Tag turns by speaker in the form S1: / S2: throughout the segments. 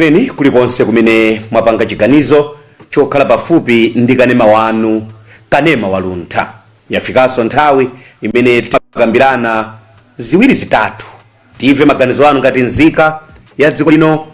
S1: Eni kulikonse kumene mwapanga chiganizo chokhala pafupi ndi kanema wanu, Kanema Waluntha. Yafikanso nthawi imene timakambirana ziwiri zitatu, timve maganizo anu ngati nzika ya dziko lino.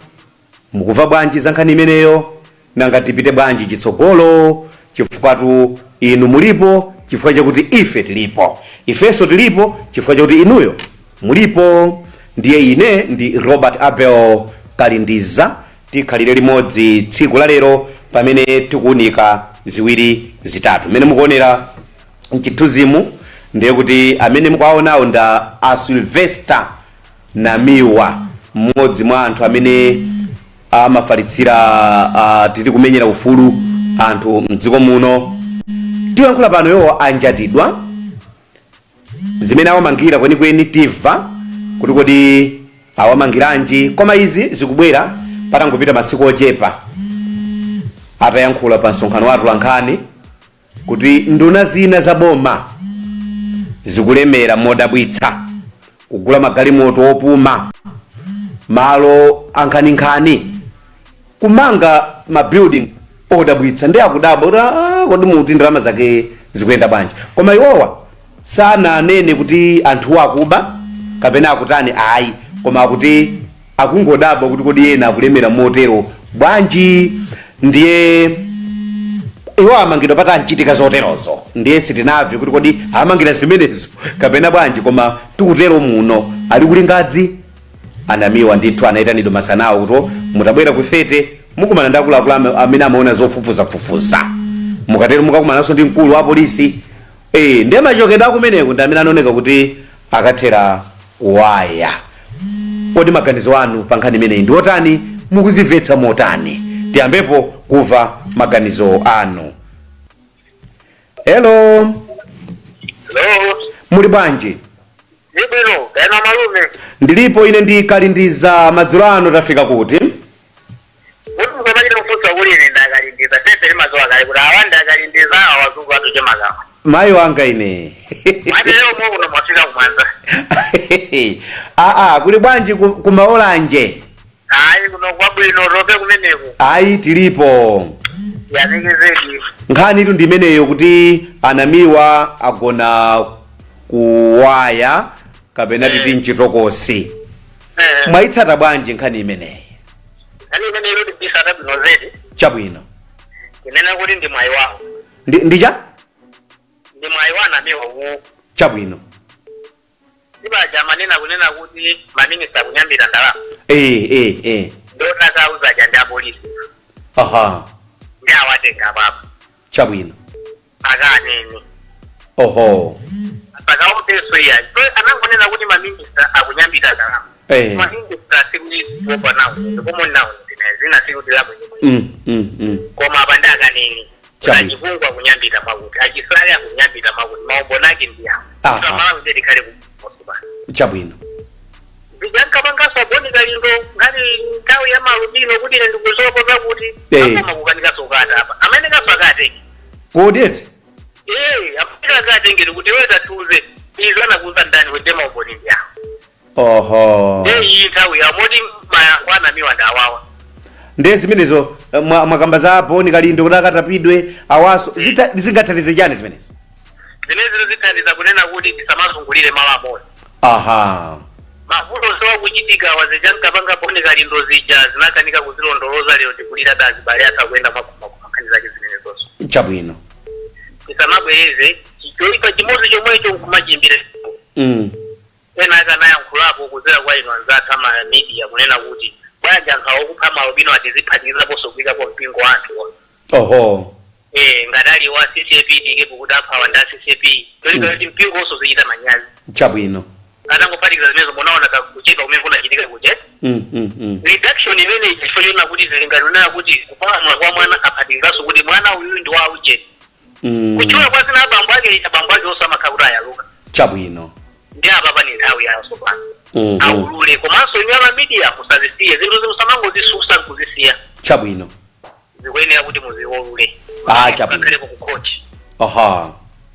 S1: Mukumva bwanji za nkhani imeneyo? Nanga tipite bwanji chitsogolo? Chifukwatu inu mulipo chifukwa chakuti ife tilipo, ifenso tilipo chifukwa chakuti inuyo mulipo. Ndiye ine ndi Robert Abel Kalindiza, tikhalire limodzi tsiku la lero pamene tikuunika ziwiri zitatu. Mmene mukuonera mchithunzimu, ndiye kuti amene mukuwaonawo nda a Sylvester Namiwa, mmodzi mwa anthu amene amafalitsira, titi kumenyera ufulu anthu mdziko muno. Tiyankhula pano iwo anjatidwa. Zimene awamangira kwenikweni timva kuti kodi awamangiranji, koma izi zikubwera patangopita masiku ochepa atayankhula pa msonkhano wa atolankhani kuti nduna zina za boma zikulemera modabwitsa, kugula magalimoto opuma, malo ankhaninkhani, kumanga ma building odabwitsa. Ndi akudabwa kuti, "Ah, kodi muti ndalama zake zikuyenda bwanji?" Koma iwowa sananene kuti anthuwo akuba kapena akutani, ayi, koma akuti akungodabwa kuti kodi ena akulemera motero bwanji. Ndiye iwo amangidwa patanchitika zoterozo. Ndiye sitinamve kuti kodi amangira zimenezo kapena bwanji, koma tikutero muno ali kulingadzi anamiwa ndithu. Anayitanidwa masanawo kuti mutabwera ku 30 mukumana ndi akuluakulu amene amaona zofufuzafufuza, mukatero mukakumananso ndi mkulu wa polisi. Ndiye machokedwe akumeneko ndi amene anaoneka kuti akathera kuwaya. Kodi maganizo anu pa nkhani imeneyi ndi otani? Mukuzimvetsa motani? Tiyambepo kumva maganizo anu. Hello.
S2: Hello.
S1: Muli bwanji?
S2: Ndibwino, kaena malume?
S1: Ndilipo, ine ndi Kalindiza. Madzulo ano tafika kuti?
S2: Kuti mukamachita kufunsa kuli ine ndakalindiza, sese limazowa kale kuti awa ndakalindiza, awazungu atuche magawa.
S1: Mayi wanga ine.
S2: Mwatero mo kuno mwafika kumwanza.
S1: Aa, kuli bwanji kumaolanje?
S2: Ayi, kuno kwabwino, tope kumeneku.
S1: Ayi, tilipo.
S2: Yanekezedi.
S1: Nkhani itu ndi imeneyo, kuti anamiwa agona kuwaya kapena titi mchitokosi. Mwayitsata bwanji nkhani imeneyi?
S2: Nkhani imene ilo ndibisata bwino zedi.
S1: Chabwino.
S2: Kunena kuti ndi mwayi wawo.
S1: Ndicha?
S2: Ndi mwayi wa anamiwa uwu.
S1: Chabwino.
S2: Sibaja amanena kunena kuti maminista kunyambira ndalama.
S1: Eh eh eh
S2: Ndotaka ndi apolisi. Ndi awatenga apapo.
S1: Chabwino.
S2: Akanene.
S1: Oho.
S2: Asakaopenso iya. So anangonena kuti maminista akunyambira ndalama. Maminista sikuti kuopa nawo, ndikomo nawo zina sikuti labwino. Koma apa ndi akanene.
S1: Chabwino.
S2: Achipungu akunyambira mwakuti, achisale akunyambira mwakuti, maumboni ake ndi awo. Amalawi ndiye tikhale kumosupa.
S1: Chabwino.
S2: Zijankapangaso aboni kalindo ngati nthawi ya malubino kuti ine ndikuzopoza kuti akoma kukanikaso ukati apa amene kaso akatenge.
S1: Kodi eti?
S2: Eh, amene akatengere kuti iwe tatuze izo anakuza ndani wende maumboni ndi awo. Ndiye iyi nthawi yawo moti mayankho anamiwa ndi awawa.
S1: Ndiye zimenezo, mwakamba za Boni Kalindo kuti akatapidwe, awaso zingathandize chani zimenezo?
S2: Zimenezo zithandiza kunena kuti tisamazungulire malo amodzi. Mavuto onsewa kuchitika wazijankapanga Boni Kalindo zija zinakanika kuzilondoloza, lero tikulira dazibale athu akuyenda mwakhuma nkhani zake zimenezonso.
S1: Chabwino.
S2: Tisamabwereze choipa chimodzi chomwecho nkumachimbira. Ena akanayankhulapo kudzera kwa inu anzathu ama media kunena kuti bwanji anthu awokupha malubino atiziphatikizaponso kuyikapo mpingo wa anthuwa. Eh, ngati ali wa CCAP, tikepo kuti aphawa ndi a CCAP, tolinga kuti mpingo onso zichita manyazi.
S1: Chabwino.
S2: Atangophatikiza zimenezo, munaona kakuchepa kumene kunachitika kuche. Reduction imene chifukwa chonena kuti zili ngati unena kuti kupalamula kwa mwana aphatikizanso kuti mwana uyu ndi wa ujeni. Kutchula kwa zina abambo ake, abambo ake onso amakhala kuti ayaluka.
S1: Chabwino.
S2: Ndi apa pani nthawi yawo tsopano. Aulule, komanso inu ama media musazisiye zinthu, zimusamangozisusa nkuzisiya.
S1: Chabwino.
S2: Zikuyenera kuti muziolule.
S1: Ah, chabwino.
S2: Kakhalepo ku court.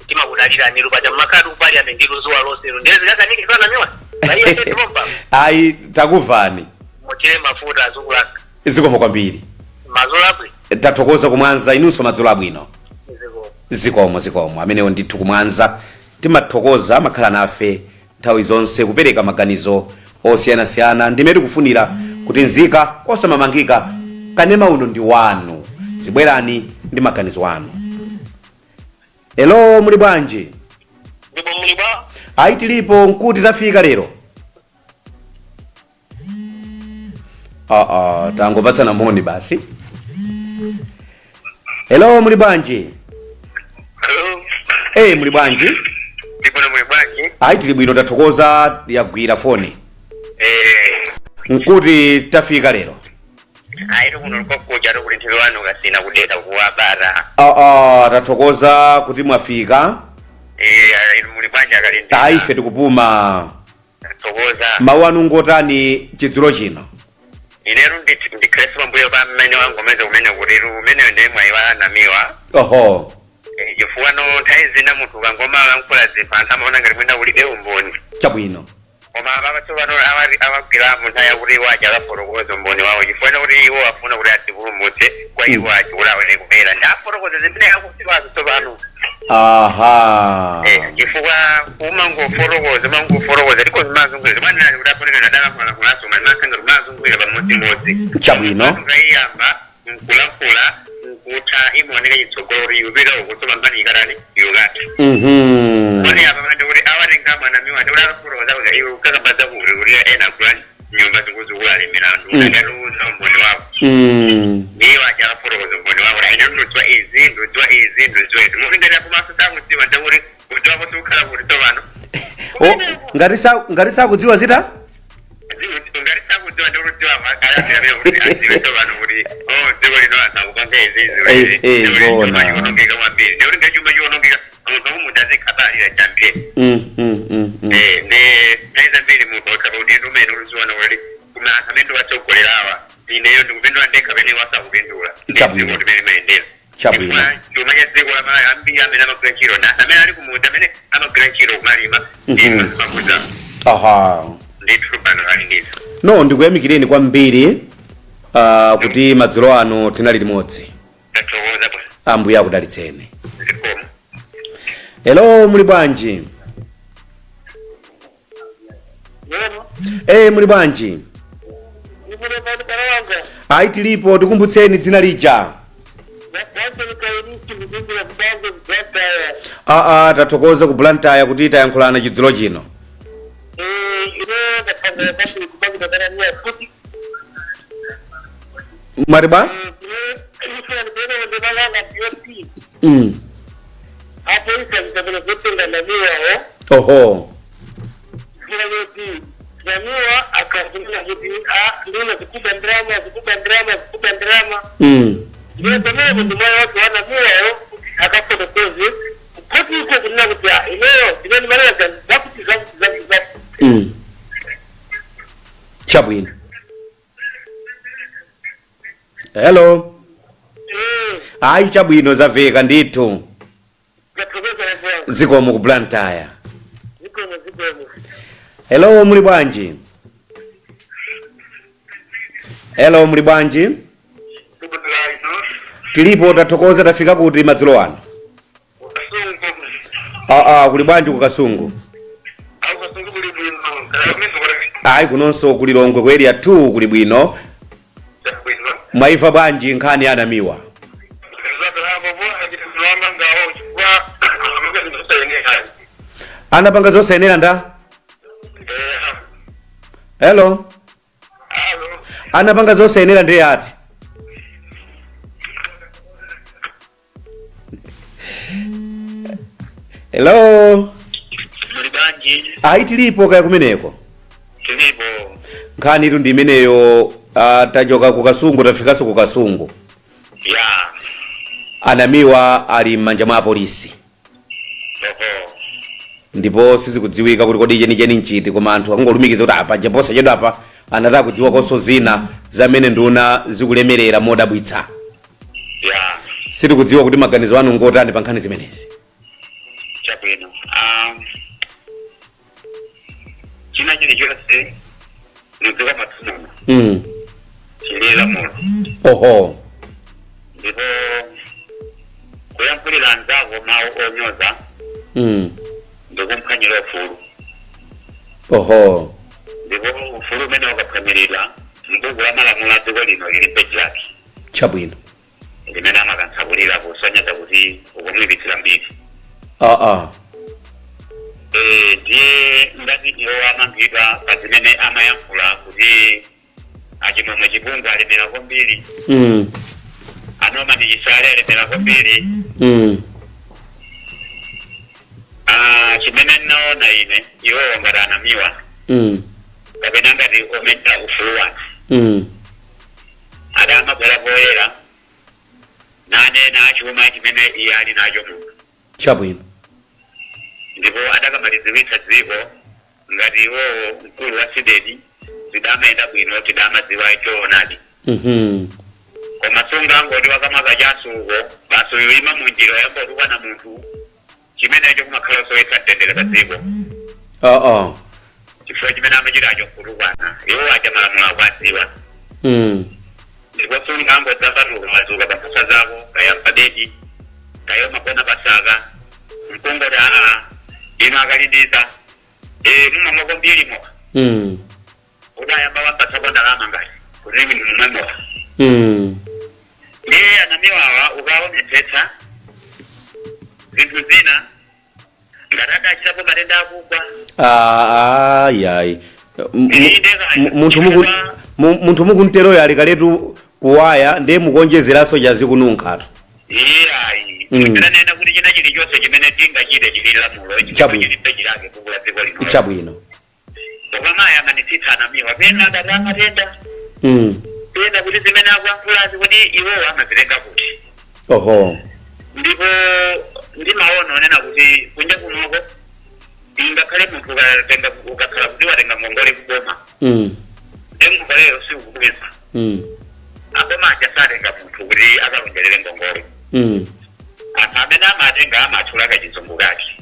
S2: Timakudalirani lupaja mmakhala ku parliament ndi luzuwa lonselo, ndiye zikakanikizana miwa. Aiye, tipompa.
S1: Ayi, takuvani.
S2: Muchire mafuta azukulanga.
S1: Zikomo kwambiri.
S2: Madzulo abwino.
S1: Tathokoza kumwanza, inunso madzulo abwino.
S2: Zikomo.
S1: Zikomo, zikomo. Amenewo ndithu kumwanza timathokoza, amakhala nafe nthawi zonse kupereka maganizo osiyanasiyana. Ndimene tikufunira kuti nzika osamamangika, kanema uno ndi wanu, zibwerani ndi maganizo anu. Elo, muli bwanji?
S2: Ndipo muli bwa?
S1: Ayi, tilipo. Nkuti tafika lero? Aa, tangopatsana moni basi. Hello, muli bwanji?
S2: Hello.
S1: Eh, muli bwanji?
S2: Ndipo muli bwanji?
S1: Ayi, tili bwino, tathokoza, yagwira foni.
S2: Eh.
S1: Nkuti tafika lero?
S2: Ayi, kuno likokuja tukulinthiwe wanu kasina kudeta kuwabata.
S1: Aa, tathokoza kuti mwafika.
S2: Eh, inu muli bwanji akalindi?
S1: Ayi, ife tikupuma.
S2: Thokoza.
S1: Mawu anu ngotani chidzulo chino?
S2: Ineru ndikhaleso pambuyo pa mmene wangomeza kumene kuti umene ndiye mwayi wa anamiwa.
S1: Oho.
S2: Eh, chifukwa no nthawi zina munthu ukangoma lankhula zinthu anthu amaona ngati mwina ulibe umboni.
S1: Chabwino.
S2: Koma apa tsopano awagwiramo nthawi yakuti iwo aja akafotokoza umboni wawo, chifukwa kuti iwo afuna kuti atipulumutse kwa iwo aja kuti awene kumera ndi afotokoza zimene akudziwazo tsopano.
S1: Aha.
S2: Eh, chifukwa umangofotokoza umangofotokoza liko zimazungulira zimanena kuti aponeka nadakakhulakulaso malimasanga kumazungulira pamodzimodzi.
S1: Chabwino.
S2: Ukayiyamba nkulankhula nkutha imaoneka chitsogolo iupita uko tsopambani ikarani iukatha. Kodi apa pamene kuti awatenga mwanamiwa ndi kuti akafotokoza kuti iwe ukakambadza kuti kuti ena agula nyumba zikuzikula milandu unangatiuza umboni wako. Ndiwo aja akafotokoza umboni wako kuti ine ndodziwa izi, ndodziwa izi, ndodziwa izi, mutingati apo maso sakudziwa ndakuti kudziwa kuti ukhala kuti tsopano.
S1: Oh, ngati sakudziwa zita.
S2: Ngati sakudziwa ndikudziwa akalambira kuti adziwe tsopano kuti oh, dziko lino anthu akupanga izi.
S1: Eh, eh, zona.
S2: Chiwonongeka kwambiri ndikuti ngachuma chiwonongeka munthu akumuti azikhabalira chambire. Eh, ne nthawi zambiri munthu akhala udindo umene uliziona kuti kuma anthu amene ndiwatsogolera awa ineyo ndikupindula ndekha pamene wasakupindula.
S1: Chabwino.
S2: Dziko limene limayendera.
S1: Chabwino.
S2: Chuma cha dziko la ambiri amene amagwira ntchito na amene ali kumudzi amene amagwira ntchito kumalima makuza.
S1: Aha.
S2: Ndithu pano ali ndithu.
S1: No, ndikuyamikireni kwambiri kuti madzulo ano tinali limodzi.
S2: Tathokoza bwana.
S1: Ambuye akudalitseni.
S2: Zikomo.
S1: Hello, muli bwanji? Eh, muli bwanji? Ayi, tilipo. Tikumbutseni dzina lija. Aa, tathokoza ku Blantyre kuti tayankhulana chidzulo chino. Mwati bwa? Oho. Chabwino. Hello. Ayi, chabwino, zamveka ndithu. Zikomo ku Blantyre. Hello, muli bwanji? Hello, muli bwanji? Tilipo, tathokoza. Tafika kuti madzulo ano? Aa, kuli bwanji ku Kasungu? Ayi, kunonso kuli Longwe ku Area 2 kuli bwino. Mwaiva bwanji nkhani ya anamiwa? Anapanga zosayenera nda? Hello, anapanga zosayenera ndiye ati? Hello.
S2: Muli bwanji?
S1: Ayi, tilipo, kaya kumeneko?
S2: Tilipo.
S1: Nkhani itu ndi imeneyo. Tachoka ku Kasungu tafikanso ku Kasungu.
S2: Ya.
S1: Anamiwa ali m'manja mwa apolisi.
S2: Oho.
S1: Ndipo sizikudziwika kuti kodi chenicheni nchiti, koma anthu akungolumikiza kuti apa posachedwa apa anataka kudziwa konso zina zamene nduna zikulemerera modabwitsa.
S2: Ya.
S1: Sitikudziwa kuti maganizo anu ngotani pa nkhani zimenezi.
S2: Chabwino. China chilichonse mudziko mwathu muno Chili lamulo.
S1: Oho.
S2: Ndipo kuyankhulira anzako mawu onyoza ndikumphwanyira ufulu.
S1: Oho.
S2: Ndipo ufulu umene ukaphwanyiridwa, mbuku la malamulo a dziko lino lili peji lake limene amakantsakulira kusonyeza kuti ukumuyipitsira mbiri.
S1: Aa.
S2: Ndiye ngati iwo amangidwa pa zimene amayankhula kuti achimwemwe Chipungu alemera kwambiri, anoma ndi Chisale alemera kwambiri, Ah, chimene ndinaona ine, iwowo ngati anamiwa kapena ngati omenyera ufulu wanthu adamabwera poyera nanena chuma chimene iye ali nacho munthu. Ndipo adakamaliziwitsa dziko ngati iwowo mkulu wa CDEDI, zidamayenda bwino, tidamadziwa choonadi. Koma sungangoti wakamwa kachasuko basi uyima munjira yambotukwana munthu, chimenecho kumakhala osowetsa mtendere pa dziko.
S1: Aa.
S2: Chifukwa chimene amachitacho nkutukwana, iwo aja malamulo akwadziwa. Ndipo sungangodzapatuka wadzuka pa mphasa zako, kaya pabedi, kaya umagona pasaka, mkungoti, "Aa, inu akalindiza e, mumamwa kwambiri mowa." Udayamba wampatsako ndalama ngati kuti inu mumwe mowa? Ndiye anamiwawa ukaonetsetsa zinthu zina ngati adachitapo matenda akugwa.
S1: Ah, ayi, munthu mukunteroyo ali kaletu kuwaya, ndiye mukuonjezeranso chazikununkhatu.
S2: Iyayi. Tikanena kuti china chilichonse chimene tingachite chili lamulo. Chili peji lake buku la dziko lino. Ukamayang'anitsitsa anamiwa, pena ngati amatenda, pena kuti zimene akuyankhulazi kuti iwowo amazitenga kuti?
S1: Oho.
S2: Ndipo ndimaona onena kuti kunja kunoko ingakhale munthu ukatenga, ukakhala kuti watenga ngongole kuboma, ndi ngongoleyo sikukubweza, aboma aja satenga munthu kuti akalonjerere ngongole. Anthu amene amatenga amatchula kachizungu kake,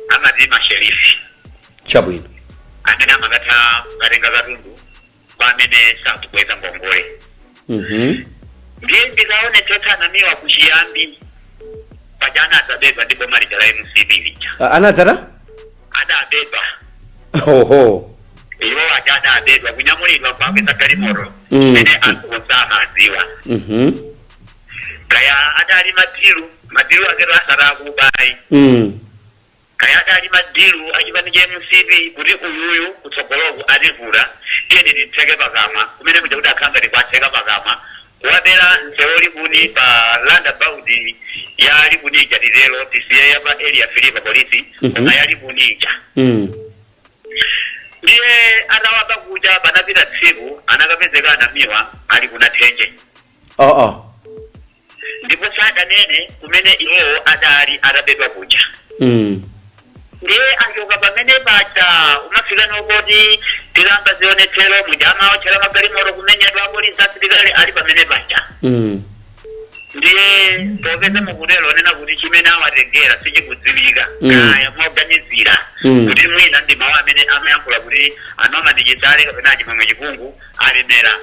S2: amati ma sheriff, amene amakatha kukatenga katundu kwa amene sakubweza ngongole. Ndiye ndikaonetsetsa anamiwa kuchiyambi paja anadzabedwa ndi boma lija la MCP lija.
S1: Anadzata?
S2: Adabedwa.
S1: Oho.
S2: Iwo aja adabedwa, kunyamulidwa kwapeza galimoto imene anthu onse amadziwa. Kaya adali ma deal, ma deal aketo asatakubayi, kaya adali ma deal achipani cha MCP kuti uyuyu kutsogoloku ativuta, tiyeni titseke pakamwa, kumene kuja kuti akhala ngati kwatseka pakamwa, kuwabera msewu Likuni pa roundabout ya Likuni ija, titero tisiye ya pa Area 3 polisi, koma ya Likuni ija. Ndiye atawaba kuja, panapita tsiku anakapezeka anamiwa ali kuna Thenje.
S1: Aa.
S2: Ndipo sadanene kumene iwowo adali atabedwa kuja. Ndiye achoka pamene paja, umafika nokoti tilamba zionetsero muja amaotchera magalimoto, kumenyedwa apolisi, asilikali ali pamene paja. Ndiye popeza mukutero nena kuti chimene awatengera sichikudziwika, kaya moganizira kuti mwina ndi mawu amene amayankhula kuti anoma ndi Chisale kapena achimwemwe Chipungu alemera,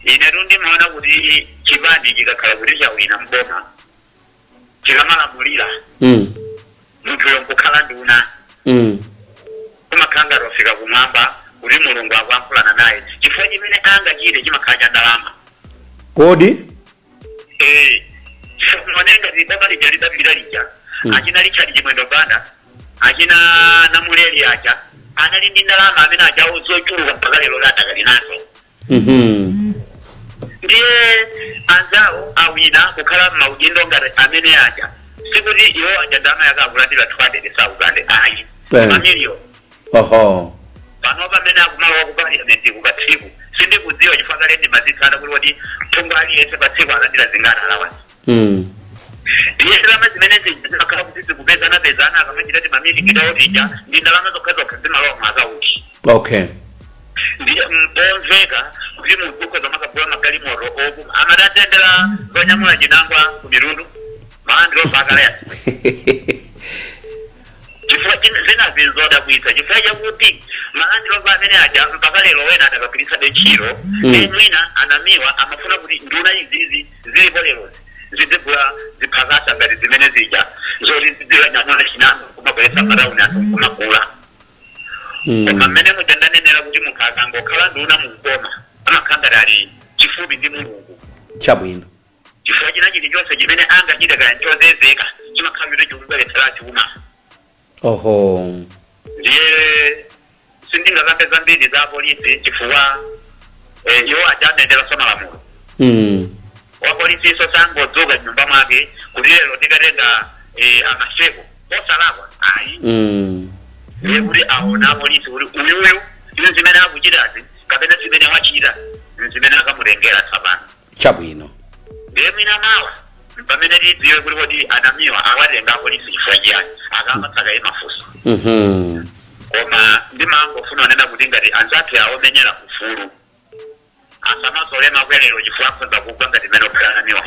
S2: inetu ndimaona kuti chipani chikakhala kuti chawina mboma, chikamalamulira, munthuyo nkukhala nduna, kumakhala ngati wafika kumwamba, kuti Mulungu akuyankhulana naye, chifukwa chimene angachite chimakhala cha ndalama.
S1: Kodi?
S2: Eh, chifukwa ngati boma lija lidapita lija, achina Richard Chimwendo Banda, achina Namuleli aja anali ndi ndalama amene ajawo zochuluka, mpaka lero adakali nazo. Ndiye anzawo awina kukhala m'maudindo ngati amene aja, sikuti iwo aja ndalama yake akulandira 200,000 ayi, mamiliyoni. Pano pamene akumalowa ku parliament kukatsiku, sindikudziwa chifukwa kale ndimazitsata kuti kodi phungu aliyense pa tsiku alandira zingati allowance. Ndiye ndalama zimene zija zimakhala kuti zikupezana pezana akamachita ti ma meeting tawo tija, ndi ndalama zokha zokha zimalowa mu akaunti. Ndiye mpomveka kuti munthu ukhoza makagula magalimoto okuma amatatendera zonyamula chinangwa ku mitundu maandiro pakalaya, chifukwa Zina zinzodabwitsa chifukwa chakuti ma Land Rover amene aja mpaka lero wena adakagwiritsabe ntchito. Mwina anamiwa amafuna kuti nduna izizi zilipo lerozi zizigula ziphakasa ngati zimene zija zoti zizikanyamula chinano kumabweretsa matawuni, anthu kumagula. Koma mmene muja ndanenera kuti munthu akangokhala nduna mukoma amakhala ngati ali chifupi ndi Mulungu. Chifukwa china chilichonse chimene angachite, kaya nchozezeka, chimakhala kuti chikubweretsera chuma. Ndiye sindingakambe zambiri za polisi chifukwa iwo aja amayenderanso malamulo. Wa polisi iso sangodzuka nyumba mwake kuti lero ndikatenga amaseko osalakwa, ayi. Ndiye kuti aona apolisi kuti uyuyu izo zimene akuchitazi kapena zimene wachita zimene akamutengera tsapano. Ndiye mwina mawa pamene tidziwe kuti kodi anamiwa awatenga apolisi chifukwa chiyani, akamatsaka mafunso. Koma ndimangofuna kunena kuti ngati anzathu awomenyera ufulu asamasole makwerero, chifukwa akhoza kugwa ngati mmene okhala anamiwa.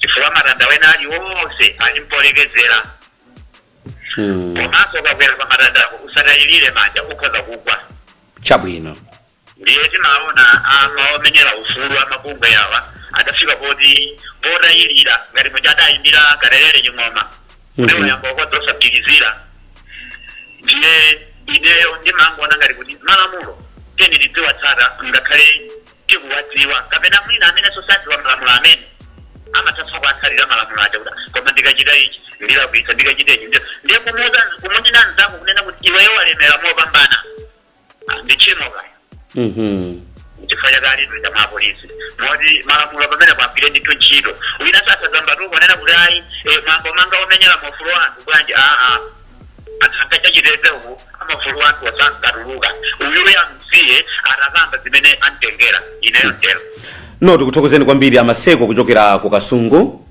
S2: Chifukwa matanda wena aliwonse ali mpolekezera. Komanso ukakwera pa matandako usatayilire manja, ukhoza kugwa. Ndiye timaona amaomenyera ufulu amabungwe awa adafika poti potayilira ngati muja adayimbira Kalelere ching'oma kuti wayamba ukodza osagwirizira. Ndiye ineyo ndimangoona ngati kuti malamulo teni tidziwatsata ngakhale tikuwadziwa, kapena mwina amene sadziwa malamulo amene amathatsa kuwatsatira malamulo aja kuti koma ndikachita ichi ndilakwitsa, ndikachita ichi ndiye kumuuza kumunena mnzako kunena kuti iweyo walemera mopambana. Ah, ndi tchimo kaya. Chifukwa chake alidwe cha mwapolisi moti malamulo pamene kwagwire ndithu ntchito. Wina sasadzambatuko nena kuti ayi, mwambo manga omenyera maufulu anthu bwanji? Aa, anthu ankachachiteze uku amafulu anthu osankatuluka, uyuyu amsiye atakamba zimene amtengera. Ineyo ntero.
S1: No, tikuthokozeni kwambiri amaseko kuchokera ku Kasungu.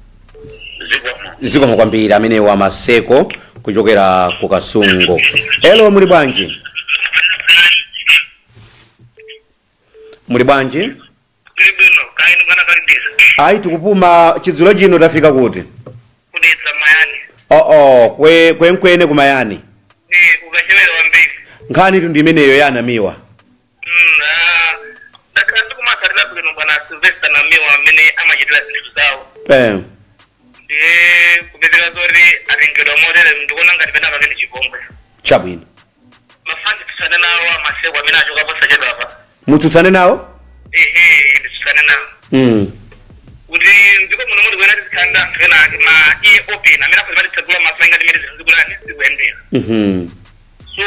S2: Zikomo.
S1: Zikomo kwambiri amenewo amaseko kuchokera ku Kasungu. Hello, muli bwanji? Muli bwanji?
S2: Tili bwino, kaini bwana Kalindisa?
S1: Ayi, tikupuma. Chidzulo chino tafika kuti?
S2: Kudetsa Mayani.
S1: Oo, kwe kwenkwene kumayani.
S2: Ni ukachewera wambiri.
S1: Nkhani tu ndi imeneyo yanamiwa.
S2: Ndakhala ndikumatsatira bwino bwana Sylvester Namiwa amene amachitira zinthu zawo. Ndiye kupezeka zoti atengedwa motere, ndikuona ngati pena pake ndi chipongwe. Mafani tsutsane nawo amaseko amene achoka posachedwa apa.
S1: Mutsutsane nawo?
S2: Ehe, nditsutsane nawo. Kuti mdziko muno muli kuena tizikhala anthu ena ake ma ear open amene akhoza matitsegula maso ngati mene zinthu zikulani zikuyendera. So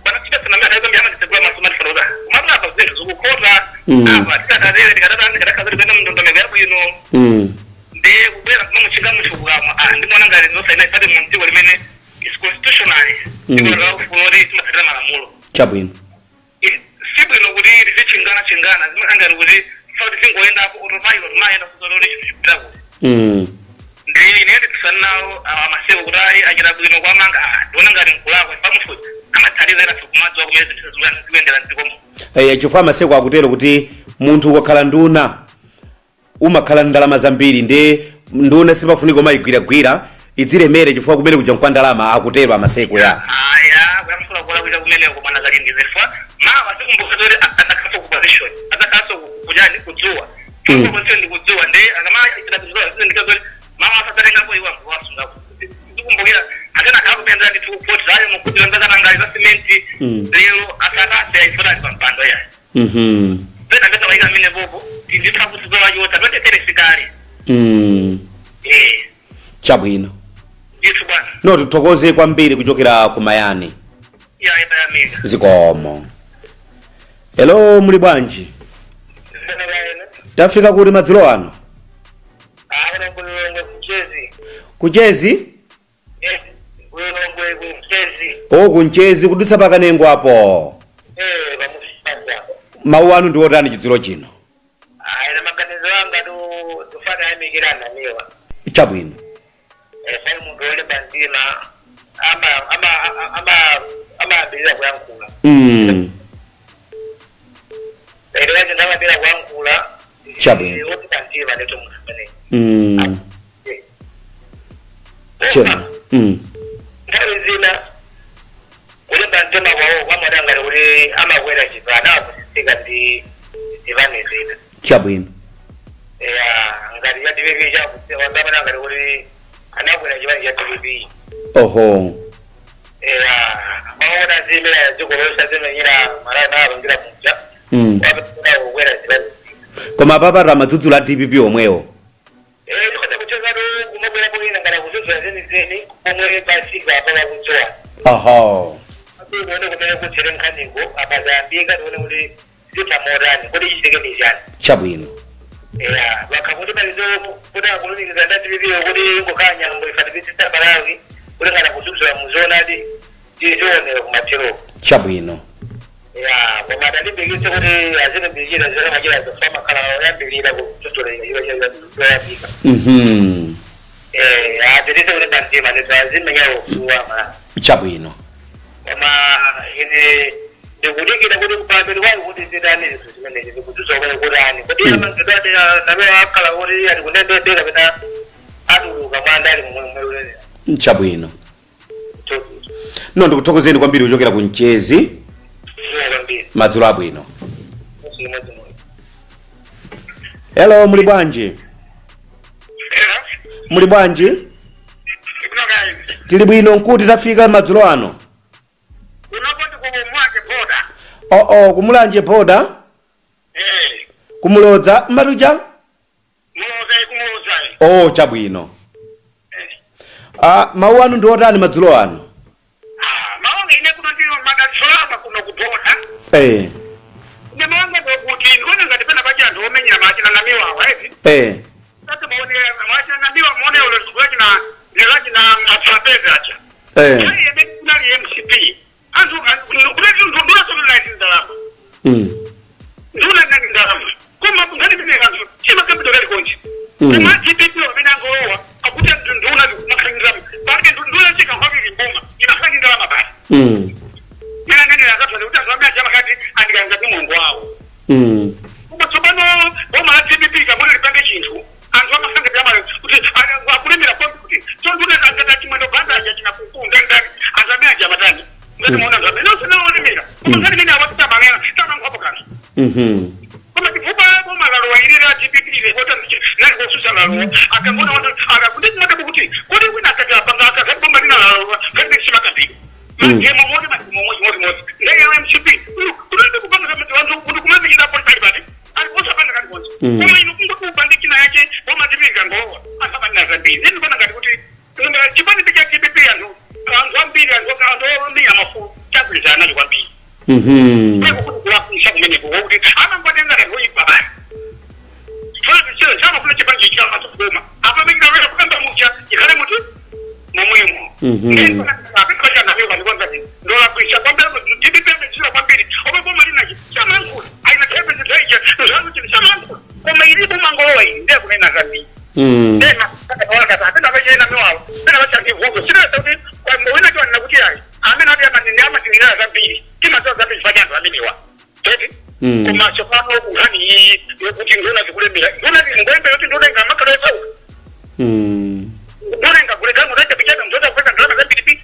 S2: bwana Sylvester Namiwa nthawi zambiri amatitsegula maso, matifotokoza kumatu apa zinthu zikukhota. Apa tikatatere tikatatani tikadakhaza tikuyenda mndondomeko yabwino. Ndi kubwera kumamuchinga munthu kukamwa, ah, ndimaona ngati zosaina ifati mu dziko limene is constitutionally dziko la ufulu oti timatsatira malamulo. Si bwino kuti tizichingana chingana, zimakhala ngati kuti fa tizingoyendapo autopilot mayenda kuzololi chinthu chipita kuti. Ndi ine nditsutsana nawo amaseko kuti ayi, achita bwino kwamanga, ah, ndiona ngati nkulakwa fa munthu amathandiza ena kumadziwa kumene zinthu zikuyendera mdzikomo.
S1: Chifukwa amaseko akutero kuti munthu ukakhala nduna umakhala ndalama zambiri, ndi nduna sipafunika umayigwiragwira, idzilemere chifukwa kumene kuja nkwa ndalama, akutero amaseko ya.
S2: Aya, kuyankhula kulakwika kumeneko bwana Kalindize, fa mawa sikumbuka zoti adzakhalanso ku position, adzakhalanso kuchani kudzuwa. Position ndi kudzuwa, ndi akamachita kudzuwa zindika zoti mawa asadzatengapo iwo anthu wasungapo. Zikumbukira atena akhala kupendera ndithu kupoti zayo mukhudzira nzakanangali za simenti. Lero asatase ayifota ali pampando yayi. Pena pesa waika amene popo tinditha kuti zowachotsa 20 sikale. Ndithu bwana.
S1: No, tithokoze kwambiri kuchokera kumayani.
S2: Ya, yatayamika.
S1: Zikomo. Hello, muli bwanji? Tafika kuti madzulo ano?
S2: Kulilongwe kuchezi.
S1: Kuchezi?
S2: Kulilongwe kuchezi.
S1: O, kunchezi kudutsa pakanengo apo.
S2: Pamusaza.
S1: Mawu anu ndi otani chidzulo chino?
S2: Ayi, na maganizo anga tu tufana ayamikirana niwa. Sai munthu wolemba mtima ama ama ama amayambirira kuyankhula. Ere zinthu amayambirira kuyankhula. Wolimba mtima ndithu munthu ameneyi.
S1: Chema.
S2: Nthawi Zipani zina.
S1: Chabwino.
S2: Ya, ngati cha DPP chakuwandamana, ngati kuti anabwera chipani cha DPP.
S1: Oho.
S2: Ya, maona zimene dziko lonse zimenyera Malawi napangira muja wapita kukwera zipani zina.
S1: Koma apapa amadzudzula a DPP omwewo.
S2: Eh, tikhoza kuchezatu kumabwera kwina ngati kudzudzula zenizeni pomwe pasika apa pakudziwa.
S1: Oho.
S2: Tione kumene kuthere nkhaniko apazayambika, tione kuti zitha motani, kuti chichitike ndi chani.
S1: Chabwino.
S2: Ya, bakha kuti palizo kuti akulumikiza nda DPP kuti ingokhala nyambo ifatipitsisa Malawi kuti ngati kudzudzula muzoonadi tizionera kumathero.
S1: Chabwino.
S2: Ya, koma atalimbikitse kuti azilimbikira zimene machira zofama khala oyambirira kudzudzula yoyambika. Eh, apitise kuti pamtima ndithu azimenya ufulu ma.
S1: Chabwino.
S2: Koma ine ndikudikira kuti kupamberi kwake kuti zitani zinthu zimenezi ndikudzudzula kumene kutani kuti amangidwati namewa akhala kuti ali kunendebe kapena atuluka mwandali momwe ulenera.
S1: Chabwino. No, ndikuthokozeni kwambiri kuchokera ku Mchezi.
S2: Kwambiri.
S1: Madzulo abwino.
S2: Imodzimodzi.
S1: Hello, muli bwanji? Muli bwanji? Tili bwino. Nkuti tafika madzulo ano?
S2: Unokoti kumwake boda.
S1: Oo, kumulanje boda.
S2: Eh.
S1: Kumulodza matuja.
S2: Muloza, kumuloza.
S1: Oh, chabwino. Ah, mawu anu ndi otani madzulo ano?
S2: Ah, maonge ine kuno ndilo madalitsolama kuno kuboda. Ine maonge kuti ndikuona ngati pena pachi anthu omenyera machina namiwawa eti. Sasa maone machina namiwa maone ulo lachina lachina atrapeza acha. Kali yeme kunali MCP. Anthu kuti nduna sono ndalama. Nduna nani ndalama. Koma ngati pene kanthu chima capital kali konje. Koma DPP amene angolowa akuti nduna zimakhala ndalama. Palibe nduna chika kwabiri mboma imakhala ndalama basi. Mina nene akathola kuti anthu amene achamakati andikanga ndi Mulungu wawo. Koma tsopano boma la DPP kamene lipange chinthu anthu amasange pyamalo kuti akulemera kwambi kuti tonduna kangata chimwendo banda aja chinakunkunda ndani anthu amene aja amatani ngati maona anthu amene onse naolemera koma ngati mene awati tamanena tamankhwapo kanthu. Koma chifukwa boma lalowa ilira DPP lekota nali kosusa lalowa akangona wanthu akakuti kumatabu kuti kodi wina akati apanga akati boma lina lalowa ngati simakambika. Mademo moti mademo moti ndeye MCP kunonde kupanga zamati wanthu kuti kumamikira apo pali pati aliponso apanga kali konse. Koma ino kungoti upange china yache boma DPP ngolowa anthu amanena zambiri nini pana ngati kuti chipani cha DPP anthu ambiri anthu omenya mafulu chagwirizana nacho kwambiri. Kulakwisa kumeneko kuti amangwatenga oyipa basi samafuna chipani chichamasokoma apa mengawera kukamba mucha ikhale muti momwemo. Ndolakwisa kwambiri DPP amechira kwambiri omwe boma linachi samankhula aina thebe zithaija zanu samankhula koma ilipo mangolowa iyi ndiye kunena zambiri. Ndena apena vachena miwawo pena vachandivuzo sinasa kuti wina tiwanena kuti ayi amene ati amanene amatinira zambiri timadziwa zambiri chifukwa cha anthu amenewa teti. Koma tsopano kunkhani iyi yokuti nduna zikulemera nduna ngolembera kuti nduna ingamakhala yosauka. Nduna ingaguleka muzachapichana mzoza kupeza ndalama zambiri pi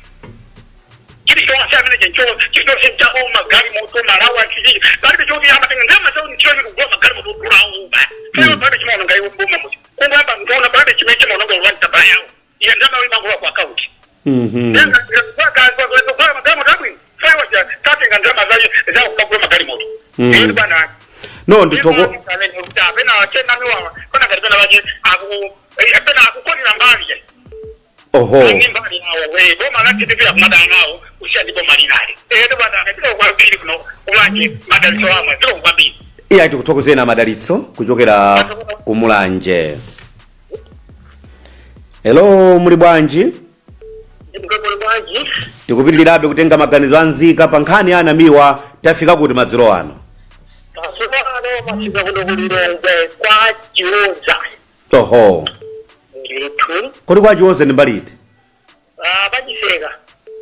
S2: chili chonse amene chencho chili chonse chako magali moto malawa chichi palibe choti amatenga ndalama chawo nchilo choti kugula magali moto kugula uba palibe palibe chimaononga iwo mboma muti kungwamba ndona palibe chimene chimaononga ulwani yawo iye ndalama imangola ku akaunti. Tatenga ndalama zawo kukagula magali moto. Eri bwana.
S1: No, ndithoko
S2: apena chenamiwawa kona ngati pena vache pena akukonera mbali.
S1: Oho.
S2: Mbali yawo boma la DPP akumadana nawo kusiya ndi boma linali ero bwana ndiko kwambiri kuno kumanje madalitso amwe ndiko kwambiri.
S1: Iya, tikuthokozeni amadalitso kuchokera kumulanje. Hello, muli bwanji?
S2: Ndikukuli bwanji?
S1: Tikupitirirabe kutenga maganizo anzika pa nkhani ya anamiwa. Tafika kuti madzulo ano?
S2: Pasukano masika kuno kulilongwe kwa Chiwoza.
S1: Oho.
S2: Ndithu.
S1: Kodi kwa Chiwoza ndi mbaliti?
S2: Ah, pachiseka.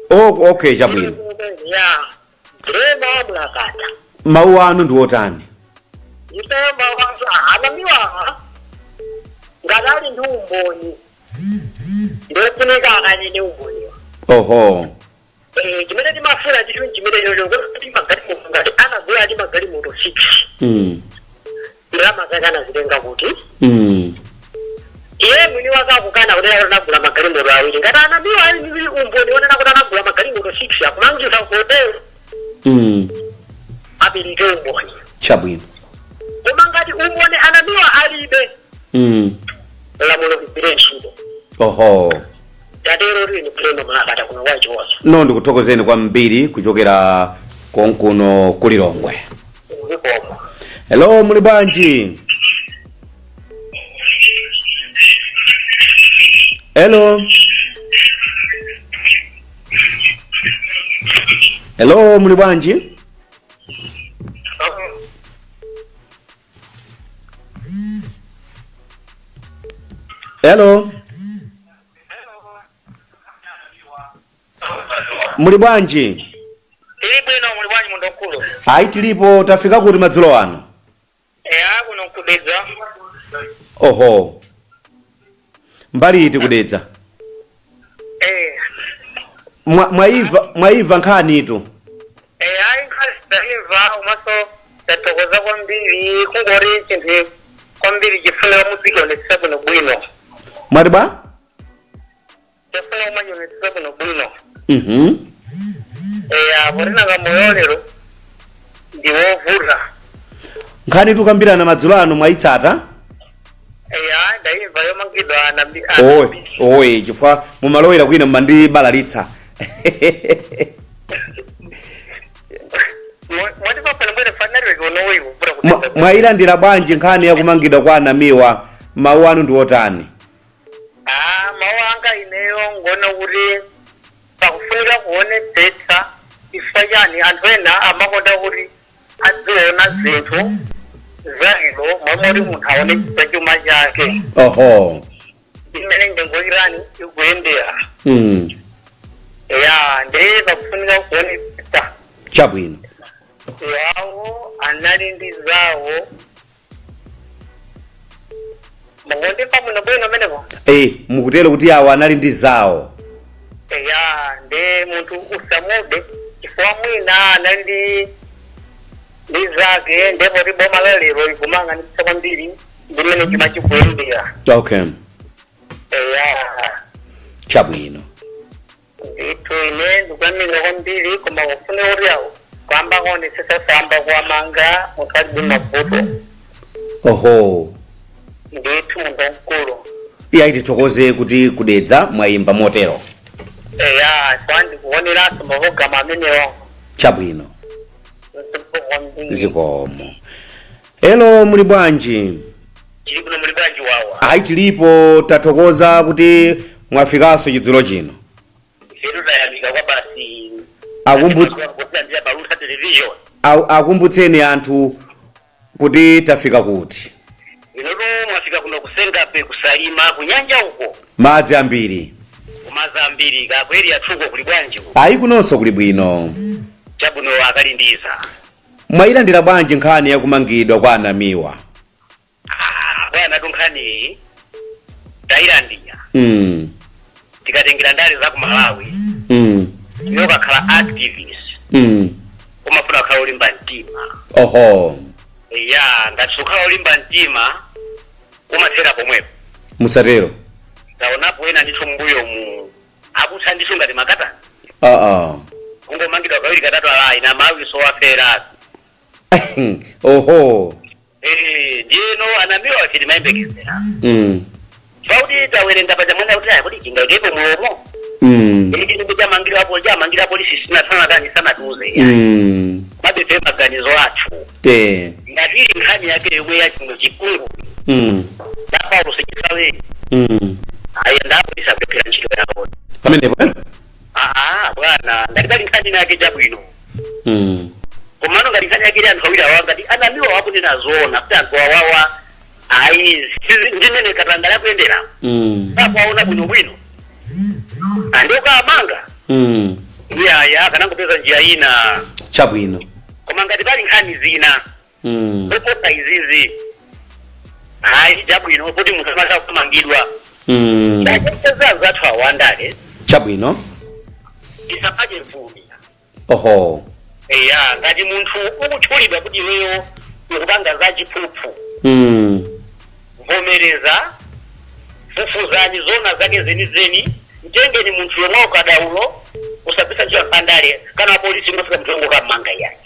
S1: Oh, okay, chabwino.
S2: Ya drema mulakata.
S1: Mawu anu ndi otani?
S2: Itemba kwanza anamiwa ngati ali ndi umboni ndofunika akanene umboniwa.
S1: Oho.
S2: Eh, chimene timafuna chinthu chimene chocho kuti magalimoto ngati anagula ndi magalimoto 6. zake anazitenga kuti
S1: Mm.
S2: Iye mwini wake akukana kunena kuti anagula magalimoto awiri. Ngati anamiwa ali ndi umboni wonena kuti anagula magalimoto 6 akumangisa hotel, apereke umboni.
S1: Chabwino.
S2: Koma ngati umboni anamiwa alibe, lamulo ligwire ntchito.
S1: Oho.
S2: Tatero tili kulendo malakata kuno kwachiwozo.
S1: No, ndikuthokozeni kwambiri kuchokera konkuno kulilongwe.
S2: Zikomo.
S1: Hello, muli bwanji? Hello, hello, muli bwanji? Hello, muli bwanji?
S2: Tili bwino, muli bwanji munthu mkulu?
S1: Ayi, tilipo. Tafika kuti madzulo ano?
S2: Eya, kuno nkudedza.
S1: Oho, mbali iti kudedza?
S2: Eh.
S1: Mwaiva nkhanitu?
S2: Ayi, nkhani taimva, umaso tathokoza kwambiri. Kungori chinthu kwambiri chifunika muzionetsa bwino bwino.
S1: Mwati bwa?
S2: Chifuna kumachionetsa bwino bwino. Eya, potinanga moyo lero ndiwovuta.
S1: Nkhani tukambirana madzulo ano mwayitsata?
S2: Eya, ndaimva yomangidwa anambi.
S1: Owe owe, chifukwa mumalowera kwina mmandibalalitsa.
S2: Mwati papana bwene fanalire kunowe kuvura.
S1: Mwayilandira bwanji nkhani yakumangidwa kwa anamiwa? Mawu anu ndi otani?
S2: Ah, mawu anga ineyo ngona kuti pakufunika kuonetsetsa. Chifukwa chani? Anthu ena amakonda kuti adziona zinthu zailo momwe munthu aone chuma chake imene nyengo irani ikuyendera. Ya, ndiye pakufunika kuonetsetsa.
S1: Chabwino.
S2: Yawo anali ndi zawo mukundimva muno bwino menepo?
S1: Eh, mukutero kuti awo anali ndi zawo.
S2: Ya, ndi munthu usamude chifukwa mwina anali ndi zake, ndipo ti boma la lero likumang'anitsa kwambiri ndimene chuma chikuyendera. Eya.
S1: Chabwino.
S2: Ndithu ine ndikuyamika kwambiri, koma kufuna kuti awo kwamba kuonesesa samba kuwamanga munthu alibe mavuto. Ndithu munthu mkulu.
S1: Iye, tithokoze kuti kudedza mwayimba motero.
S2: Eya, ndikuoneranso mapulogalamu amenewo.
S1: Chabwino.
S2: Kwambiri.
S1: Zikomo. Hello, muli bwanji?
S2: Chili kuno, muli bwanji wawa?
S1: Ayi, tilipo, tathokoza kuti mwafikanso chidzulo chino.
S2: Ifetu tayamika kwa basi. Kulandira Balusa Television.
S1: Akumbutseni anthu kuti tafika kuti.
S2: Inotu mwafika kuno kusengape, kusalima, kunyanja uko.
S1: Madzi ambiri.
S2: Kumadzi ambiri kakweri athuko. Kuli bwanji uko?
S1: Ayi, kunonso kuli bwino.
S2: Chabwino, akalindiza.
S1: Mwayilandira bwanji nkhani yakumangidwa kwa anamiwa?
S2: Ah, bwana, tunkhani tayilandira. Tikatengera ndale za ku Malawi, iwe ukakhala activist, umafuna kukhala olimba mtima. Ya, ngati sukhala olimba mtima umathera pomwepo.
S1: Musatero.
S2: Taonapo ena ndithu mbuyo mu akutha ndithu ngati makatani, kungomangidwa kawiri katatu, alayi na Malawi sowafera. Eh, ndiyeno anamiwa achiti mayembekezera pakuti tawerenga paja mwene kuti ayi kuti chingaikepo mulomo. Ili chinthu chamangirapo chamangira polisi sinasanatani sanatiuze. Mabefe maganizo athu, ngati ili nkhani yake yomwe yachino chikungu cha Paulo Sichisaweni, ayi, ndapolisi akulephera ntchito yawo.
S1: Pamenepo, eh?
S2: Aa bwana, ngati pali nkhani yake chabwino, komano ngati nkhani yake ili anthu awiri awa, ngati anamiwa wakunena zoona kuti anthu awawa ayi ndimene katangale akuyendera, sakuwaona bwinobwino andiokamanga, iyaya kanangopeza njira ina.
S1: Chabwino.
S2: Koma ngati pali nkhani zina zoposa izizi, hayi, chabwino kuti munthu amasa kumangidwa. Ndacheza zathu awandale.
S1: Chabwino.
S2: Tisapache mfumi.
S1: Oho.
S2: Eya, ngati munthu ukutchulidwa kuti iweyo Ikupanga zachiphuphu. Vomereza, fufuzani zona zake zenizeni, mtengeni munthu yomwe ukadaulo, usabisa ntchito pandale kana polisi ngofika munthu yongo kamanga yani.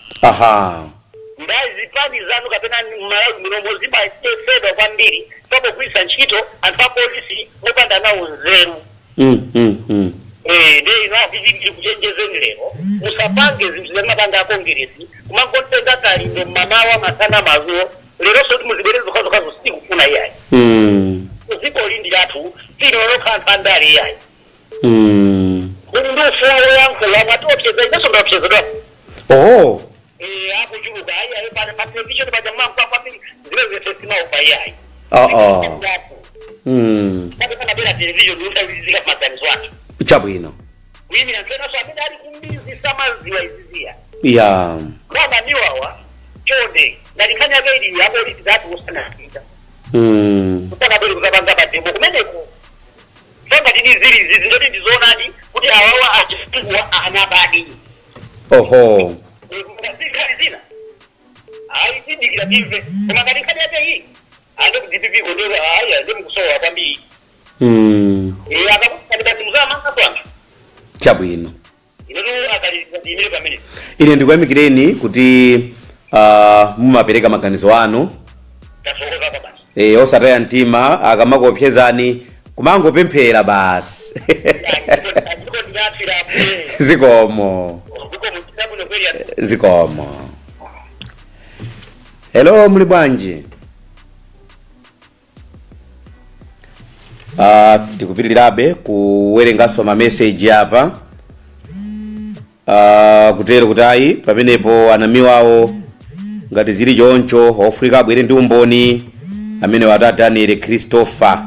S2: Ndayi zipani zanu kapena Malawi munomo zimatesedwa kwambiri pakugwiritsa ntchito anthu a polisi mopanda nawo nzeru. Nde ino akuchiti kuchenjezeni lero, musapange zinthu zamapanga akongeresi kumangotenga Kalindo mmamawa, masana, madzulo. Lero soti muzibwereze zokhazokhazo, sitikufuna iyayi. Dziko lindi lathu, silolokha anthu andale iyayi. Kuli ndi ufulu woyankhula. Mwatiopseza, inenso ndaopsezedwa.
S1: Oho.
S2: Akuchuluka ayi ayi pa television paja mwankwa kwambiri, zimene zese simaopa iyayi.
S1: Ah, ah.
S2: Kapena television yosawizika maganizo athu.
S1: Chabwino.
S2: Kuyimira ntsenaso amene ali kumbizi samaziwa iziziya. Kama niwawa chonde, ngati nkhani yake ili apolisi zati usanapita usanabwere kuzapanga pa demo kumeneko, so ngati ni zili izizi ndoti ndizoonadi kuti awawa achifukwa anabadi.
S1: Oho.
S2: Nkhani zina ayi, tidikira timve, koma ngati nkhani yake iyi ande ku DPP ko ndo ayi ande mukusowa kwambiri. Akakuti basi muzamanga kwanthu.
S1: Chabwino.
S2: Inetu akali pamene.
S1: Ine ndikuyamikireni kuti mumapereka maganizo anu.
S2: Tasokoza kwa basi.
S1: Osataya mtima akamakuopsezani, kumangopemphera basi.
S2: Ndiko ndinatsirapo.
S1: Zikomo.
S2: Kuko muchitabu kweli.
S1: Zikomo. Hello, muli bwanji? Tikupitirirabe kuwerenganso mameseji apa. Kutero kuti ayi, pamenepo anamiwawo ngati zili choncho ofunika abwere ndi umboni amene wata Daniel Christopher.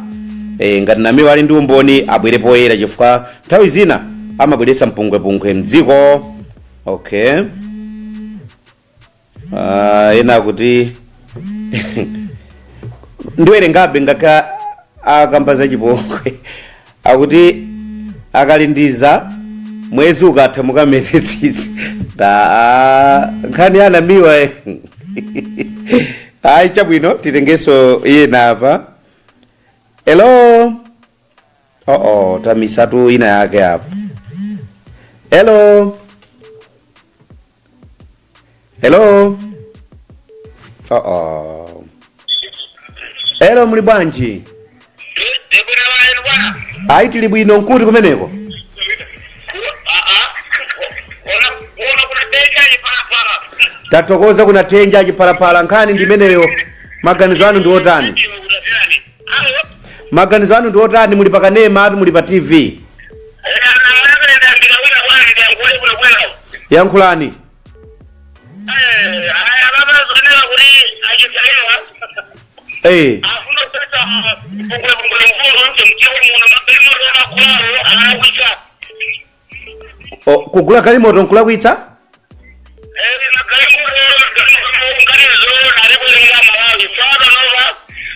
S1: Ngati namiwa ali ndi umboni abwere poyera, chifukwa nthawi zina amabweretsa mpungwepungwe mdziko. Okay, ena kuti ndiwerengabe ngakha akamba zachipongwe, akuti akalindiza mwezi ukatha mukamene tsitsi ta nkhani anamiwa. Ayi, chabwino, titengenso iyena apa. Hello. Oh, tamisatu ina yake apa. Hello, hello. Oh, hello, muli bwanji?
S2: Ndibwino waenu bwana.
S1: Ayi, tili bwino. Nkuti kumeneko?
S2: Ona kuna tenja chipalapala.
S1: Tathokoza kuna Thenja Chiphalaphala. Nkhani ndimeneyo, maganizo anu ndi otani? Maganizo anu ndi otani? Muli pakanema atu, muli pa TV. Yankhulani.
S2: Afuna kupesa pungwe mvulu mchiko muno magalimoto amakulawo alakwitsa.
S1: O, kugula galimoto nkulakwitsa?
S2: Magalimoto nganizo alikulinga Malawi fada nova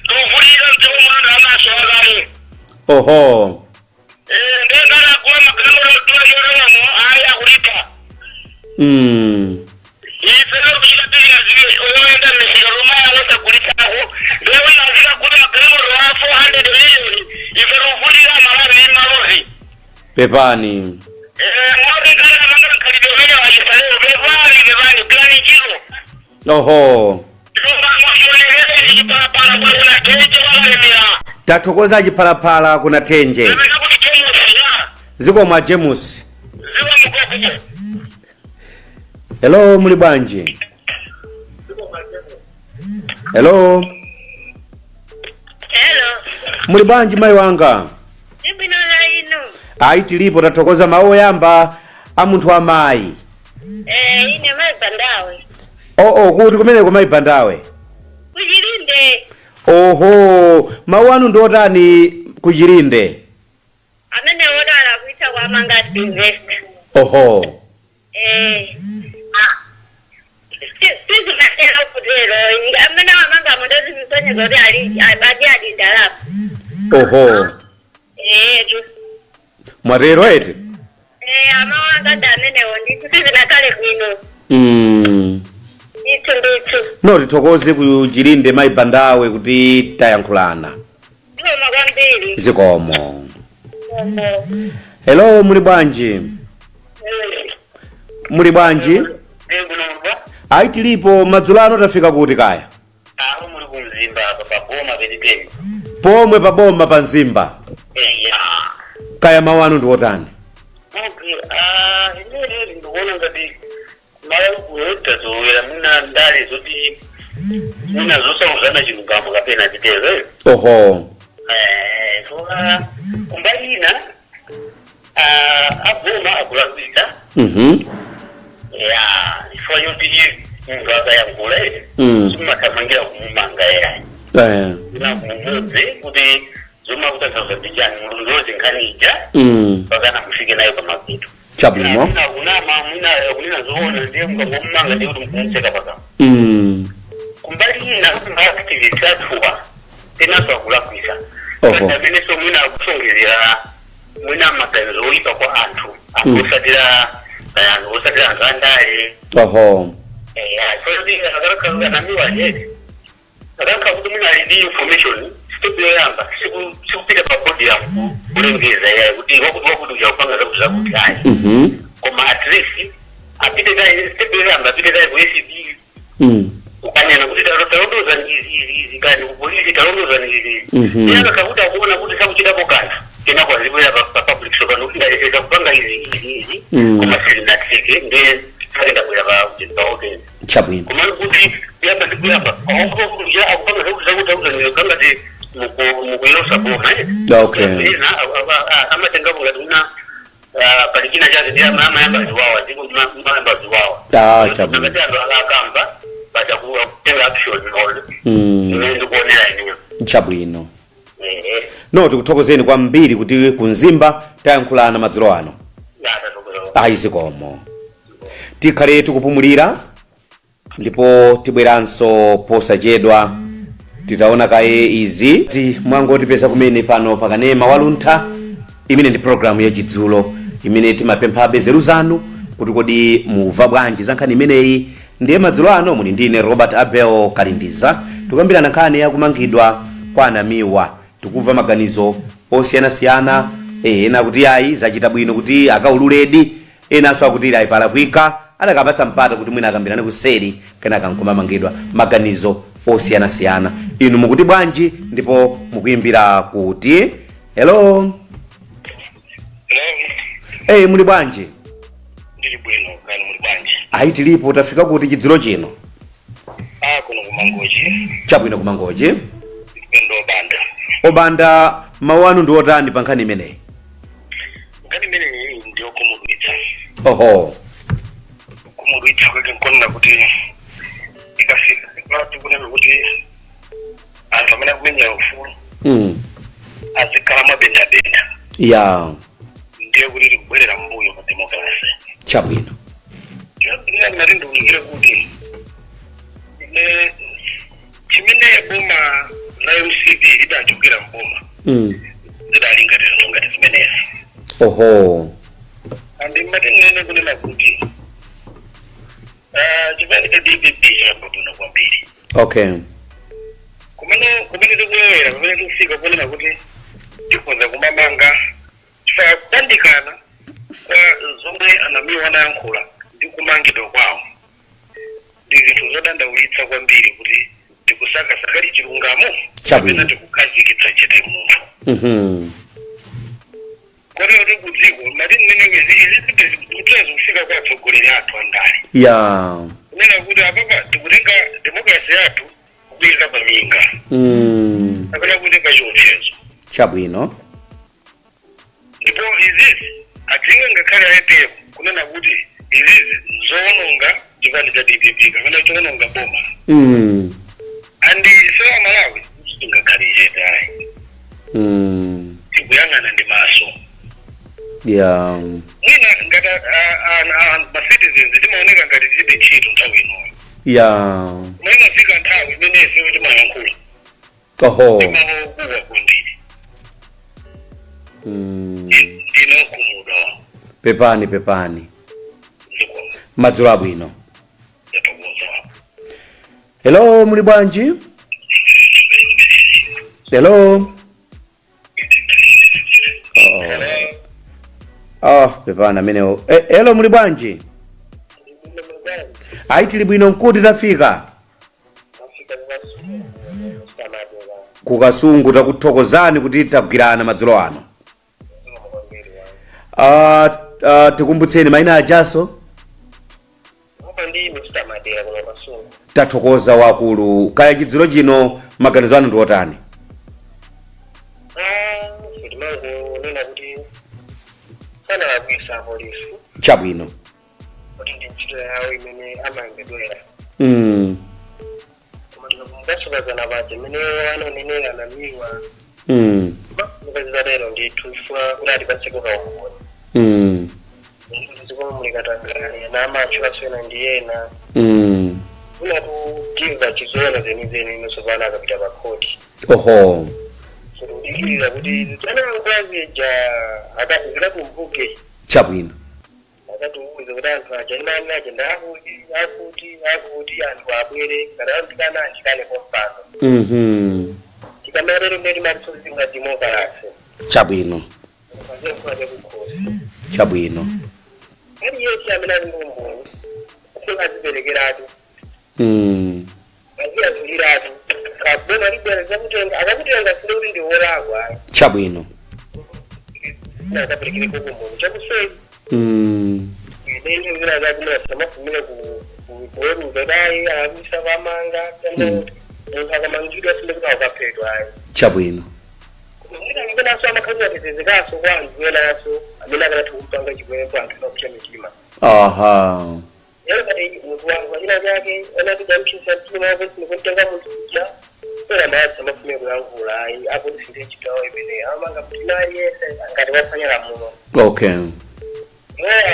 S2: tuvulira mchiko muno amaso akale.
S1: Oho.
S2: Ndengalagula magalimoto tulamorolamo ayi akulipa. Ife nokuchita bizinesi oyoenda misika luma yalosagulitsako ndewina kuti magalimoto wa 400 million, ife tuvulira Malawi ni malozi.
S1: Pepani.
S2: Mwaringana vangana khalidwe umene wachisaleo. Pepani, pepani, gwirani ntchito.
S1: Oho.
S2: Chipalapala kuna Thenje wakalemera.
S1: Tathokoza Chiphalaphala kuna Thenje.
S2: Kapena kuti James ya.
S1: Zikomo James.
S2: Ziwa mukoko.
S1: Hello, muli bwanji? Hello.
S3: Hello.
S1: Muli bwanji mayi wanga?
S3: Ibwino la inu.
S1: Ayi, tilipo, tathokoza. Mawu oyamba a munthu amayi.
S3: Ine mai Bandawe.
S1: Oo, kuti kumeneko mayi Bandawe?
S3: Kuchilinde.
S1: Oho, mawu anu ndi otani kuchilinde?
S3: Amene wodala kuita kwa manga Silvester.
S1: Oho.
S3: Sizimatera kutero. Amene wamanga mundozi zisonyezo kuti ali abadi ali ndalama.
S1: Oho.
S3: Tu.
S1: Mwatero eti?
S3: Amawanga ndi amenewo ndithu sizinakale bwino. Ndithu ndithu.
S1: No, tithokoze ku Chilinde mayi Bandawe kuti tayankhulana.
S3: Zikomo kwambiri.
S1: Zikomo.
S3: Zikomo.
S1: Hello, muli bwanji? Muli bwanji? Ayi, tilipo. Madzulo ano tafika kuti kaya?
S2: Aho muli kumzimba apa paboma penipeni.
S1: Pomwe paboma pa Mzimba?
S2: Eya.
S1: Kaya mawu anu ndi otani?
S2: Okay, ineyo ndikuona ngati malo kueta zowera muna ndale zoti muna zosauzana chilungamo kapena chitezo.
S1: Oho.
S2: So kumbali ina aboma akulakwitsa. Ya, chifukwa choti munthu akayankhula, simumathamangira kumumanga yayi. Ina kumumudzi kuti zomwe akutanthauza ndi chani, mulundozi nkhani ija pakana mufike nayo pamapeto.
S1: Chabwino.
S2: Mwina kunama, mwina kunena zoona, ndiye mukangomumanga ndiye kuti mukumutseka pakamwa. Kumbali ina ma-activist athuwa enaso akulakwisa. Amenenso mwina akusongezera mwina maganizo oyipa kwa anthu, anthu osatira, anthu osatira, anthu andale. Akanamiwa akakha kuti mwina ali ndi information, step yoyamba sikupita pa podium kulengeza yayi kuti wakuti wakuti uja kupanga zakuti zakuti, ayi. Koma at least apite kayi, step yoyamba apite kayi ku ACB ukanena kuti talondozani izi izi izi, kani kupolisi talondozani izi izi. Iye akakha kuti akuona kuti sakuchitapo kanthu, kenako azibwera pa public show pano kuti ndayesesa kupanga izi izi izi, koma sizinatheke, ndiye sakendabwera pa open.
S1: Chabwino.
S2: Komano kuti kuyamba ndi kuyamba akupanga zakuti zakuti zakuti kangati mukuyerosa boma. Ena amatengapo ngati kuna pali china chake, ndi amayamba ziwawa, dziko mayamba ziwawa.
S1: Chabwino.
S2: Ngati anthu akakamba bacha kutenga action all imene ndikuonera ineyo.
S1: Chabwino. No, tikuthokozeni kwambiri kuti kunzimba tayankhulana madzulo ano.
S2: Yatatokoza.
S1: Ayi, zikomo. Tikhale tikupumulira ndipo tibweranso posachedwa titaona kaye izi. Ti mwangotipeza kumene pano pakanema waluntha, imene ndi programu yachidzulo imene timapemphabe zeru zanu kuti kodi mumva bwanji za nkhani imeneyi. Ndiye madzulo ano muli ndine Robert Abel Kalindiza, tikambirana nkhani yakumangidwa kwa Anamiwa. Tikumva maganizo osiyanasiyana. Ena kuti ayi, zachita bwino kuti akaululedi, enanso akuti ayi, palakwika, adakapatsa mpata kuti mwina akambirane kuseri kenaka nkumamangidwa. Maganizo osiyanasiyana, inu mukuti bwanji ndipo mukuyimbira kuti? Hello. Hey, muli bwanji?
S2: Ndili bwino, kani muli bwanji?
S1: Ayi, tilipo. Tafika kuti chidzulo chino?
S2: Kuno kumangochi.
S1: Chabwino, kumangochi.
S2: Ndo Banda.
S1: Obanda, mawu anu ndi otani pa nkhani imeneyi?
S2: Nkhani imeneyi ndiyokhumudwitsa. Kumudwitsa kwake nkonena kuti ikafika tikunena kuti anthu amene akumenyera ufulu azikhala mwabendabenda, ndiye kuti tikubwerera mbuyo pa democracy. Choyambirira ndinati ndiwunikire kuti ine chimene boma la MCP lidachokera mboma zidali ngati zinthu ngati zimenezi. Andi mmati nene kunena kuti chipani cha DPP chayamba bwino kwambiri. Kumene kumene tikulowera, pamene tikufika kunena kuti tikhoza kumamanga chifukwa kutandikana kwa zomwe Anamiwa anayankhula ndi kumangidwa kwawo ndi zinthu zodandaulitsa kwambiri, kuti tikusakasakali chilungamo kapena tikukhazikitsa chete munthu. Kotero kuti kudziko mati mmene izi zikutera zikufika kwa atsogoleri athu andale kunena kuti apapa tikutenga democracy yathu kuyika paminga kapena kuti pachiopsezo. Ndipo izizi adziwe ngakhale APM kunena kuti izizi nzoononga chipani cha DPP kapena choononga boma. Andi sewa Malawi tingakhale chete ayi. Tikuyang'ana ndi maso. Mwina ngati ma citizens timaoneka ngati tilibe ntchito nthawi inoyo. Koma imafika nthawi imene ifeyo timayankhula. Timakuwa kwambiri. Ndinokhumudwa.
S1: Pepani, pepani.
S2: Zikomo.
S1: Madzulo abwino.
S2: Yatokoza.
S1: Hello, muli bwanji? Hello. Oh, pepana amenewo. Hello, muli bwanji? Ayi, tili bwino. Nkuti tafika? Kukasungu. Takuthokozani kuti tagwirana madzulo ano. Tikumbutseni mayina ajaso.
S2: Ndi Mr. Madera kuno Kasungu.
S1: Tathokoza wakulu. Kaya chidzulo chino maganizo anu ndi otani?
S2: Timangonena kuti sanalakwisa polisi, kuti ndi ntchito yawo imene amayembedwera. Koma tikakumbasukazana paja imene ananenera Namiwa, mukazizatero ndithu, chifukwa kuti atipatseko kaumboni. Zikomo mulikatangale namatchulaso ndi ena. Unatu timva chizoona zenizeni inosopano akapita pa khoti. Kudikirira kuti zitanankazija zikatumbuke. Akatiuze kuti anthu aja inani aja ndakuti akuti akuti anthu abwere kana ndikanachikane pompano. Tikamalero ndeti matisozinga demokalasi. Azenkhulabe kukhosi. Aliyense amene ali ndi umboni aziperekeratu, aziyankhuliratu. Kaboma libwera zakutenga, akakutenga sinde kuti ndi wolakwa. Akaperekereko umboni chakuseri. Ine zina zakumira samafumire kuweruza dai alakwisa pamanga. Munthu akamangidwa sinde kuti akaphedwa, ayi. Mwina amakhalira tetezekaso kwa anthu enaso amene akanatha kumpanga chibwerepo, anthu akupsa mitima. Yero kati munthu wangu achina chake anatidamphisa mtima wakuti nikuntenga munthu uja ena madzi amafumire kuyankhula, ayi, apolisi ndiye ntchito yawo imene amamanga kuti naliyese ngati waphwanya lamulo.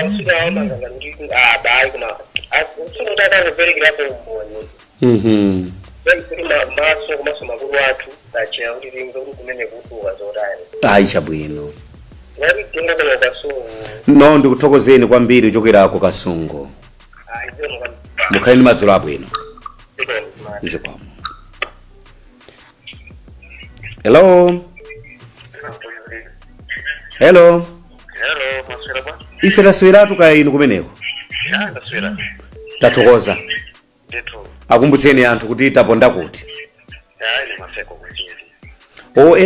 S2: Usika amamanga ngati kuti abayi, koma usikuti akangoperekerapo umboni. Kuti maso komanso makulu athu achera kuti timve kuti kumene kutuka zotani.
S1: Ayi, chabwino.
S2: Ngati tenga kuno Kasungu.
S1: No, ndikuthokozeni kwambiri kuchokera ku Kasungu.
S2: Ayi.
S1: Mukhale ndi madzulo abwino. Zikomo. Hello, hello.
S2: Hello, maswera bwa?
S1: Ife tasweratu, kaya inu kumeneko?
S2: Ya, ndaswera.
S1: Tathokoza.
S2: Ndithu.
S1: Akumbutseni anthu kuti taponda kuti.
S2: Ya, ine Maseko kuChinji.
S1: O,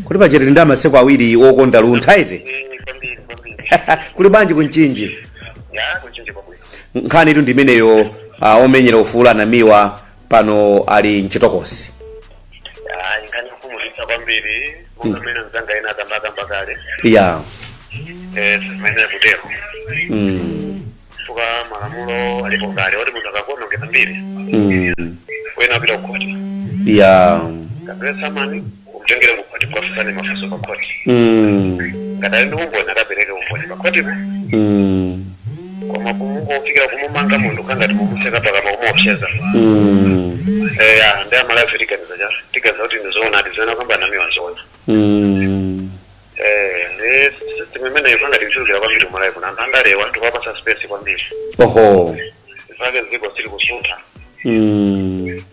S1: kuti pachete ndi amaseko awiri okonda Luntha ite?
S2: Kwambiri, kwambiri.
S1: Kuli bwanji kuMchinji?
S2: Ya, kuMchinji kwabwino.
S1: Nkhani itu ndimeneyo, omenyera ufulu Anamiwa pano ali mchitokosi.
S2: Ya, nkhani yokhumudwitsa kwambiri, monga mmene mzanga ena akambakamba kale. Sizimayenera kutero, chifukwa malamulo alipo kale oti munthu akakuonongera mbiri, wena apita kukhoti. Kapena samani umtengere kukhoti, kukafunsane mafunso pa khoti. Ngati ali ndi umboni, akapereke umboni pa khotipo. Koma kungofikira kumumanga munthu kangati mumuseka pakama, kumuopseza. Ya, ndi amalawi tiganiza cha tiganiza kuti ndizoona, tizoona kwamba Namiwa nzoona. Ndi system imeneyo kangati kuchulukira kwambiri kumalawi kuno. Anthu andalewa tikupapasa space kwambiri. Zake ziko sili kusuntha.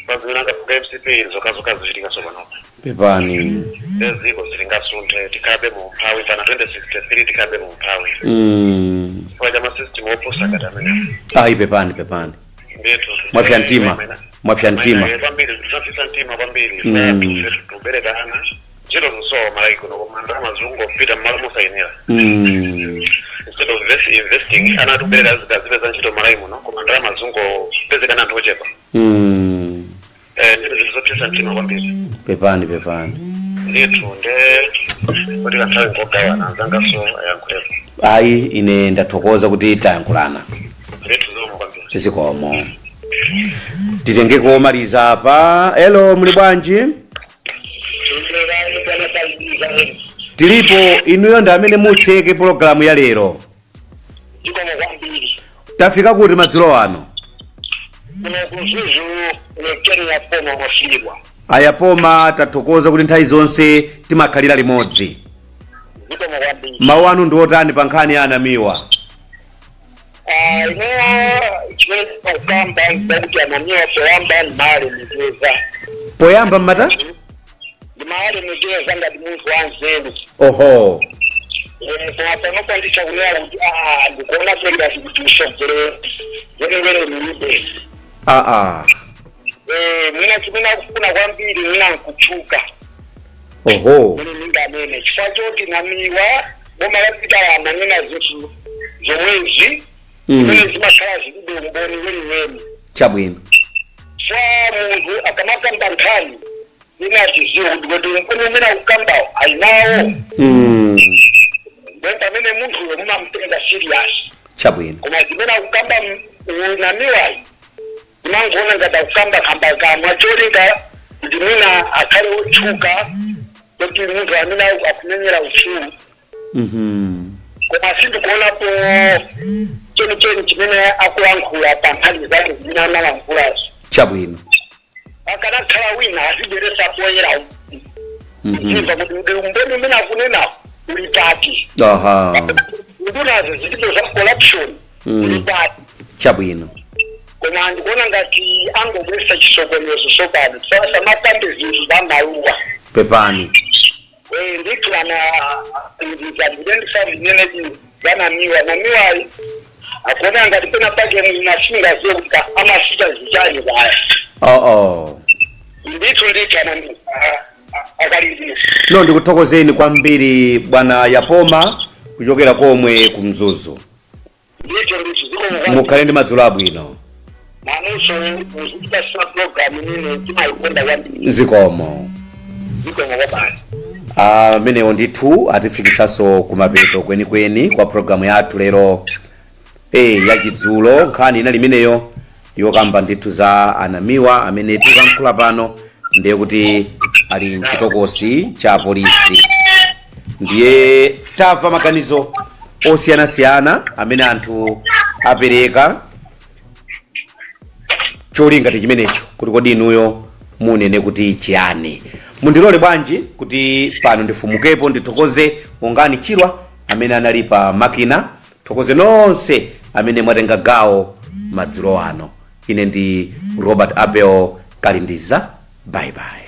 S2: Pazimene angafuka MCP zokazoka zichitika sopanopa.
S1: Pepani.
S2: Ndi ziko sitingasunthe, tikhabe mu mphawi pana 2063, tikhabe mu mphawi chifukwa cha masystem opusa ngati amenewo.
S1: Ayi, pepani, pepani.
S2: Ndithu.
S1: Mwapsa mtima, mwapsa mtima.
S2: Kwambiri, zapsisa mtima kwambiri. Tuberekana ntchito zosowa Malawi kuno, koma ndalama zikungopita mmalo mosayenera. Instead of investing, ana atubereka zikazipeza ntchito Malawi muno, koma ndalama zingopezekana anthu ochepa. Ndithu, zinthu zopsisa mtima kwambiri.
S1: Pepani, pepani.
S2: Ndithu, nde kuti kanthawi ngogawana, anzangaso ayankhulepo.
S1: Ayi, ine ndathokoza kuti tayankhulana.
S2: Ndithu, zikomo kwambiri.
S1: Zikomo. Titengeko omaliza apa. Hello, muli bwanji? Tilipo. Inuyo ndi amene mutseke pologalamu ya lero.
S2: Zikomo kwambiri.
S1: Tafika kuti madzulo ano?
S2: Kuno kuZuzu, lekeni yapoma mafirwa.
S1: Ayapoma, tathokoza kuti nthawi zonse timakhalira limodzi.
S2: Zikomo kwambiri.
S1: Mawu anu ndi otani pa nkhani ya Anamiwa?
S2: Ineyo chimene ndikukamba ndakuti anamiwa poyamba ndimalemekeza.
S1: Poyamba mmata?
S2: Ndimalemekeza ngati munthu wanzeru.
S1: Oho.
S2: Koma panopa ndichakunena kuti ndikuona ngati kuti usogolere wenewene mulibe.
S1: Aa.
S2: Mwina chimene akufuna kwambiri mwina nkutchuka.
S1: Oho.
S2: Mwini ninganene chifukwa choti namiwa boma lapita amanena zinthu zomwezi zimene zimakhala zilibe umboni weniweni.
S1: Chabwino.
S2: Sa munthu akamakamba nkhani ine atiziwe kuti kuti umboni umene akukambawo alinawo. Then pamene munthuyo mumamutenga serious.
S1: Chabwino.
S2: Koma zimene akukamba namiwayi unangoona ngati akukamba khamba kamwa cholinga kuti mwina akhale otchuka, kuti munthu amene akumenyera ufulu. Koma sindikuonapo chenicheni chimene akulankhula pa nkhani zake zimene analankhulazo.
S1: Chabwino.
S2: Akanakhala wina azibweresa poyera, zimva kuti umboni umene akunenawo uli pati. Ndunazo zilipo za corruption, uli pati.
S1: Chabwino.
S2: Koma ndikuona ngati angobweresa chisokonezo sopano sasa makambe zinthu za maluwa.
S1: Pepani.
S2: Ndithu ana ndizandilendisa zimene zanamiwa namiwayi akuona ngati pena pake nasingaziwe kuti amasita zichani kaya.
S1: Oh oh.
S2: Ndithu ndithu ana akalindisa.
S1: No, ndikuthokozeni kwambiri bwana Yapoma kuchokera komwe ku Mzuzu.
S2: Ndithu ndithu, zikomo.
S1: Mukhale ndi madzulo abwino.
S2: Nanunso muzipasa program imene timayikonda kwambiri.
S1: Zikomo.
S2: Zikomo kwabasi.
S1: Amenewo ndithu atifikitsanso kumapeto kwenikweni kwa programu yathu lero yachidzulo. Nkhani inali imeneyo yokamba ndithu za anamiwa amene tikuyankhula pano ndiye kuti ali mchitokosi cha polisi. Ndiye tamva maganizo osiyanasiyana amene anthu apereka. Cholinga ndi chimenecho kuti kodi inuyo munene kuti chiyani? Mundilole bwanji kuti pano ndifumukepo, ndithokoze Wongani Chirwa amene anali pa makina, thokoze nonse amene mwatenga gawo madzulo ano. Ine ndi Robert Abel Kalindiza, bye bye.